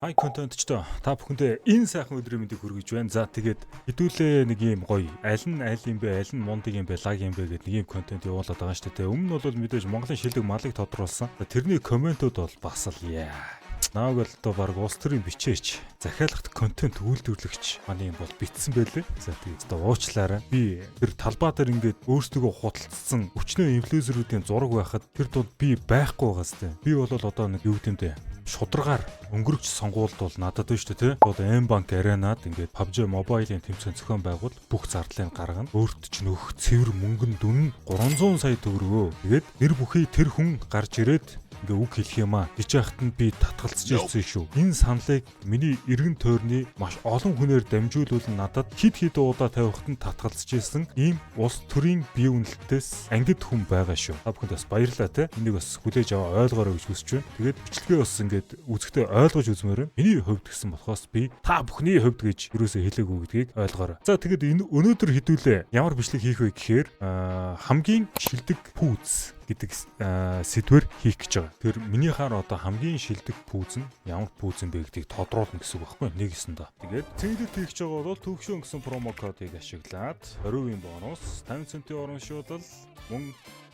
Хай контентчтой, та бүхэндээ энэ сайхан өдрийн мэндийг хүргэж байна. За, тэгээд хэдүүлээ нэг юм гоё аль нь аль юм бэ, аль нь мундаг юм бэ, лаг юм бэ гэдэг нэг юм контент явуулаад байгаа шүү дээ. Өмнө нь бол мэдээж Монголын шилдэг малыг тодруулсан. Тэрний комментууд бол бас л яа. Нааг бол одоо баг улс төрийн бичээч, захиалгат контент үйлдвэрлэгч манай юм бол битсэн байлээ. За, тэгээд одоо уучлаарай. Би тэр талбай дээр ингээд өөрсдөө худалдсан өчнөө инфлюенсерүүдийн зураг байхад тэр дунд би байхгүй байгаас тээ. Би бол одоо нэг юу гэмдэ шударгаар өнгөрөгч сонгуульд бол надад байна шүү дээ, тий. Бол M Bank Arena-д ингээд PUBG Mobile-ийн тэмцээн зохион байгуул, бүх зардлыг гаргана. Өөрт ч нөх цэвэр мөнгөн дүн 300 сая төгрөгөө. Тэгээд нэр бүхий тэр хүн гарч ирээд ингээ үг хэлэх юм аа. Гэж яхад нь би татгалзаж ирсэн шүү. Энэ саналыг миний эргэн тойрны маш олон хүнээр дамжуулбал надад хид хид удаа тавихад нь татгалзаж ирсэн ийм улс төрийн бие үнэлтээс ангид хүн байгаа шүү. Та бүхэнд бас баярлалаа, те. Энийг бас хүлээж аваа ойлгоорой гэж хүсэж байна. Тэгээд бичлэгээ бас ингээд үзэхдээ ойлгож үзмээр байна. Миний хувьд гэсэн болохоос би та бүхний хувьд гэж юусоо хэлээгүй гэдгийг ойлгоорой. За, тэгээд энэ өнөөдөр хэдүүлээ ямар бичлэг хийх вэ гэхээр хамгийн шилдэг пүүз гэдэг сэдвэр хийх гэж байгаа. Тэр миний хаар одоо хамгийн шилдэг пүүз нь ямар пүүз юм бэ гэдгийг тодруулна гэсэн үг байхгүй нэг ёсондоо. Тэгээд цэнгэлт хийх гэж байгаа бол төвшөн гэсэн promo кодыг ашиглаад 20% бонус, 50 центийн урамшуулал, мөн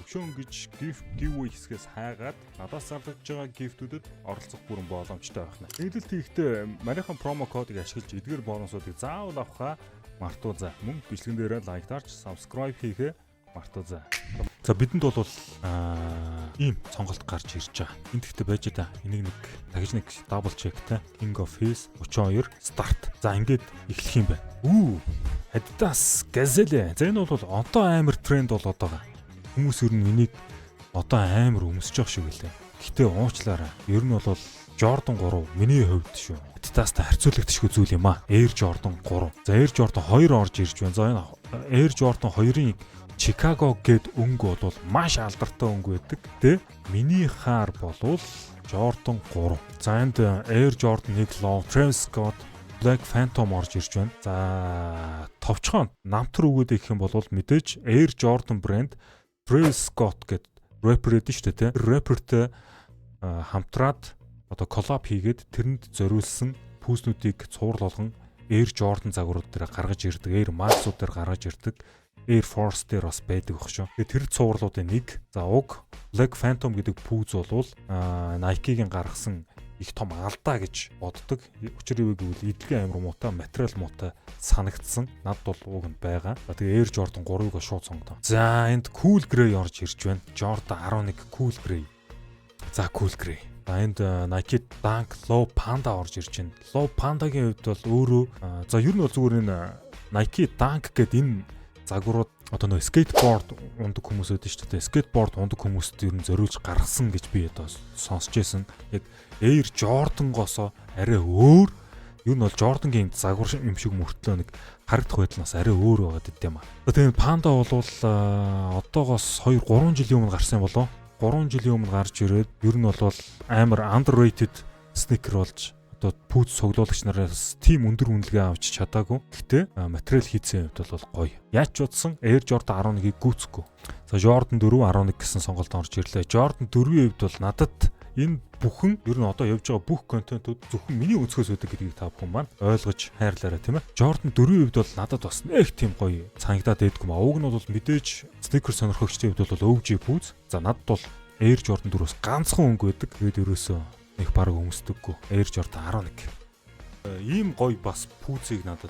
төвшөн гэж gift giveaway хэсгээс хайгаад надаас зарлагдж байгаа gift үүдэд оролцох бүрэн боломжтой байх нь. Цэнгэлт хийхдээ манийхан promo кодыг ашиглаж эдгээр бонусуудыг заавал авахаа мартуу за. Мөн бичлэгэн дээрээ like дарж subscribe хийхээ мартуу за. За, бидэнд бол ийм сонголт гарч ирж байгаа. Энд гэхдээ байж та энийг нэг дахиж нэг double check тэй. King of Hills 32 start. За, ингээд эхлэх юм байна. Үү, Adidas Gazelle. За, энэ бол одоо амар тренд болоод байгаа. Хүмүүс ер нь энийг одоо амар өмсөж байгаа шиг үлээ. Гэхдээ уучлаарай. Ер нь бол Jordan 3 миний хувьд шүү. Adidas-тай харьцуулагдчихгүй зүйл юм а. Air Jordan 3. За, Air Jordan 2 орж ирж байна. За, энэ Air Jordan 2-ын Chicago гэд өнгө бол маш алдартай өнгө байдаг. Тэ миний хаар болвол Jordan 3. За, энд Air Jordan 1 Low, Travis Scott Black Phantom орж ирж байна. За, товчхон намтар өгөөд гэх юм бол мэдээж Air Jordan брэнд Travis Scott гэд рэпер эдэн шүү дээ, тэ. Рэпертэй хамтраад одоо collab хийгээд тэрэнд зориулсан пүүснүүдийг цуврал болгон Air Jordan загварууд дээр гаргаж ирдэг, Air Max-ууд дээр гаргаж ирдэг. Air Force дээр бас байдаг баг шүү. Тэгээ тэр цувралуудын нэг. За, уг Black Phantom гэдэг пүүз бол Nike-гийн гаргасан их том алдаа гэж боддог. Учир юу гэвэл эдлэгийн амар муутай, материал муутай санагдсан. Надад бол уг нь байгаа. За, тэгээ Air Jordan 3-ыг шууд сонгоно. За, энд Cool Grey орж ирж байна. Jordan 11 Cool Grey. За, Cool Grey. За, энд Nike Dunk Low Panda орж ирж байна. Low Panda-гийн хувьд бол өөрөө за, ер нь бол зүгээр энэ Nike Dunk гэдэг энэ загварууд одоо нөө skateboard унадаг хүмүүс байдаг шүү дээ. Skateboard унадаг хүмүүст ер нь зориулж гаргасан гэж би одоо сонсч байсан. Яг Air Jordan-гоосоо арай өөр, ер нь бол Jordan-гийн загвар юм шиг мөртлөө нэг харагдах байдал нь бас арай өөр байгаад идэм юм аа. Тэгээд Panda бол одоогоос 2 3 жилийн өмнө гарсан юм болов. 3 жилийн өмнө гарч ирээд ер нь бол амар underrated sneaker болж одоо пүүз цуглуулагч нараас тийм өндөр үнэлгээ авч чадаагүй. Гэхдээ материал хийцэн хувьд бол гоё. Яаж ч утсан Air Jordan 11-ийг гүйцэхгүй. За, Jordan 4 11 гэсэн сонголт орж ирлээ. Jordan 4-ийн хувьд бол надад энэ бүхэн ер нь одоо явж байгаа бүх контентууд зөвхөн миний өнцгөөс өгдөг гэдгийг та бүхэн маань ойлгож хайрлаарай, тийм ээ. Jordan 4-ийн хувьд бол надад бас нэг тийм гоё санагдаад байдгүй маа. Уг нь бол мэдээж sneaker сонирхогчдын хувьд бол OG пүүз. За, надад бол Air Jordan 4-өөс ганцхан өнгө байдаг. Тэгээд ерөөсөө нэг баг өмсдөггүй. Air Jordan 11. Ийм гоё бас пүүзийг надад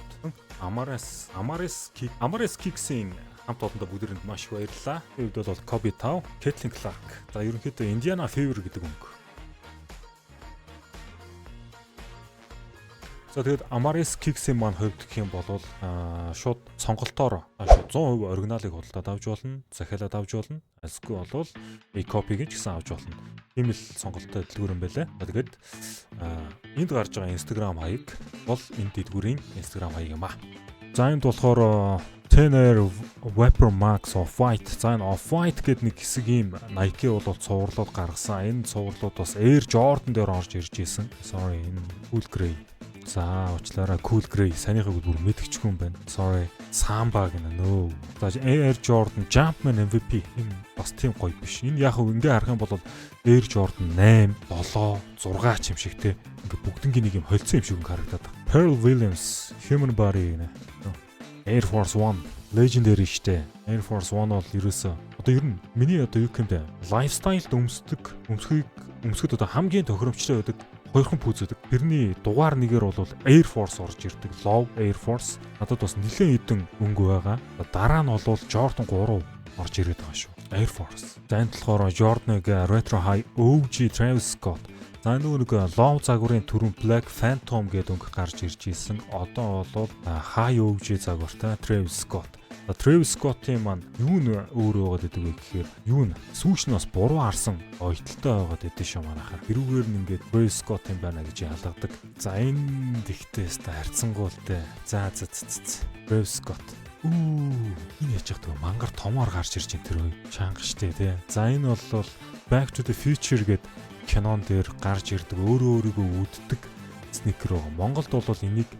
Amaris Kicks-ийн хамт олондоо бүгдээрэнд маш их баярлалаа. Энэ хувьд бол Kobe 5, Caitlin Clark. За, ерөнхийдөө Indiana Fever гэдэг өнгө. За, тэгээд Amaris Kicks-ийн маань хувьд гэх юм бол шууд сонголтоор шууд 100% оригиналыг худалдаад авч болно, захиалаад авч болно. Альсгүй болвол e-copy-г ч гэсэн авч болно. Тийм л сонголттой дэлгүүр юм байлаа. Тэгээд энд гарч байгаа Instagram хаяг бол энэ дэлгүүрийн Instagram хаяг юм а. За, энд болохоор Tenor Vapor Max Off White. За, энэ Off White гэдэг нэг хэсэг ийм Nike бол цувралууд гаргасан. Энэ цувралууд бас Air Jordan дээр орж ирж исэн. Sorry, энэ Cool Grey. За, уучлаарай, Cool Grey санийхыг бүр мэдчихгүй юм байна. Sorry. Samba гэнэ, нөө. За, Air Jordan Jumpman MVP, энэ бас тийм гоё биш. Энэ яг ингээ харах юм бол Air Jordan 8, 7, 6 ч юм шиг те. Ингээ бүгднгийн нэг юм холцсон юм шиг харагдаад байна. Pharrell Williams Human Body гэнэ. Air Force One legendary штэ. Air Force One бол ерөөсөө одоо ер нь миний одоо юу гэмдэ lifestyle-д өмсдөг, өмсөхийг өмсөхөд одоо хамгийн тохиромжтой байдаг хоёрхан пүүз байдаг. Тэрний дугаар нэгээр бол Air Force орж ирдэг. Low Air Force. Надад бас нэлээд хэдэн өнгө байгаа. Дараа нь бол Jordan 3 орж ирээд байгаа шүү. Air Force. За, энэ болохоор Jordan-ыг Retro High OG Travis Scott. За, нөгөө нэг Low загварын түрүүн Black Phantom гэдэг өнгө гарч ирж исэн. Одоо бол High OG загвартай Travis Scott. Travis Scott-ийн маань юу нь өөр байгаад байдаг вэ гэхээр юу н swoosh нь бас буруу харсан ойтолтой байгаад байдаг шүү манайхаа. Тэрүүгээр нь ингээд Travis Scott юм байна гэж ялгадаг. За, энэ тэгтээ өста харьцангуул те. За за за за. Travis Scott. Үу, энэ яж хат мангар томоор гарч ирж ин тэр үе. Чанга штэ тий. За, энэ бол Back to the Future гээд кинон дээр гарч ирдэг, өөрөө өөрийгөө үүддэг sneaker байгаа. Монголд бол энийг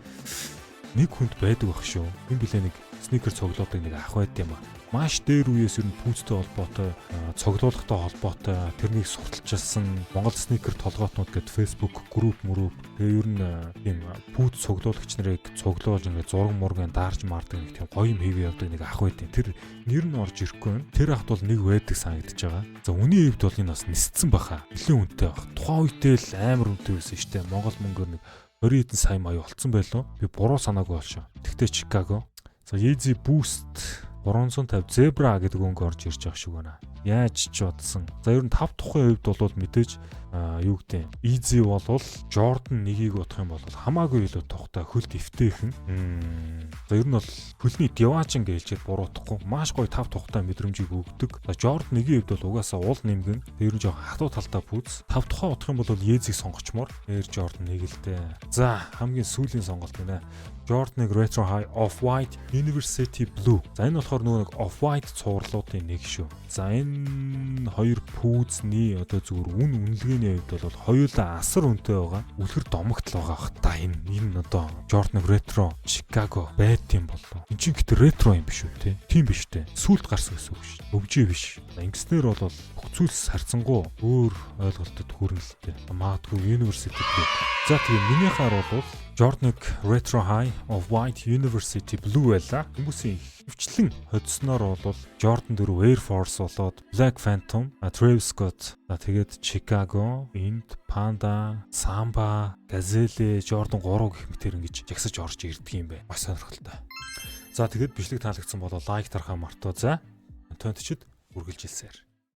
нэг хүнд байдаг байх шүү. Энэ билээ, нэг sneaker цуглуулдаг нэг ах байд юм а. Маш дээр үеэс ер нь пүүзтэй холбоотой, цуглуулгатай холбоотой тэрнийг сурталчилсан Монгол sneaker толгоотнууд гэдэг Facebook group мөрөв. Тэгээ ер нь тийм пүүз цуглуулагч нарыг цуглуулж, ингээд зураг мургийн даарж маардаг нэг тийм гоё юм хийгээ явдаг нэг ах байд юм. Тэр нэр нь орж ирэхгүй байна. Тэр ахт бол нэг байдаг санагдаж байгаа. За, үнийн хувьд бол энэ бас нисцэн баха. Нэлээн үнэтэй баг. Тухайн үедээ л амар үнэтэй байсан шүү дээ. Монгол мөнгөөр нэг 20 хэдэн сая маяг болцсон байлоо. Би буруу санаагүй болшоо. Тэгтээ Chicago. За, Yeezy Boost 350 Zebra гэдэг өнгө орж ирж байгаа шиг байна. Яаж ч бодсон. За, ер нь 5 тухайн хувьд бол мэдээж юу гэдэг, Yeezy болвол Jordan 1-ийг бодох юм бол хамаагүй илүү тухтай, хөлт эвтэйхэн. За, ер нь бол хөлний диваажин гэлжээд буруутахгүй маш гоё 5 тухтай мэдрэмжийг өгдөг. За, Jordan 1-ийн хувьд бол угаасаа уул нэмгэн. Тэр нь жоохон хатуу талтай пүүз. 5 тухай бодох юм бол Yeezy-г сонгочмоор. Air Jordan 1 л дээ. За, хамгийн сүүлийн сонголт гинэ. Jordan-ыг Retro High Off-White University Blue. За, энэ болохоор нөгөө нэг Off-White цувралуудын нэг шүү. За, энэ хоёр пүүзний одоо зүгээр үн үнэлгээний хувьд бол хоёулаа асар үнэтэй байгаа. Үлгэр домогтл байгаа бах та, энэ одоо Jordan Retro Chicago байд юм болоо. Энд чинь гэтээ ретро юм биш үү те? Тийм биш те. Сүулт гарсан гэсэн үг шүү. OG биш. Ингэснээр бол бүх зүйлс харьцангуй өөр ойлголтод хүрнэ л дээ. Магадгүй University Blue. За, тэгээ минийхаар бол Jordan Retro High Off-White University Blue байла. Хүмүүсийн хөвчлэн хоцсноор бол Jordan 4 Air Force болоод Black Phantom, Travis Scott, тэгээд Chicago, энд Panda, Samba, Gazelle, Jordan 3 гэх мэтэр ингэж жагсаж орж ирдэг юм байна. Маш сонирхолтой. За, тэгээд бичлэг таалагдсан бол лайк дарахаа мартаа. За, контентчд үргэлжилсээр.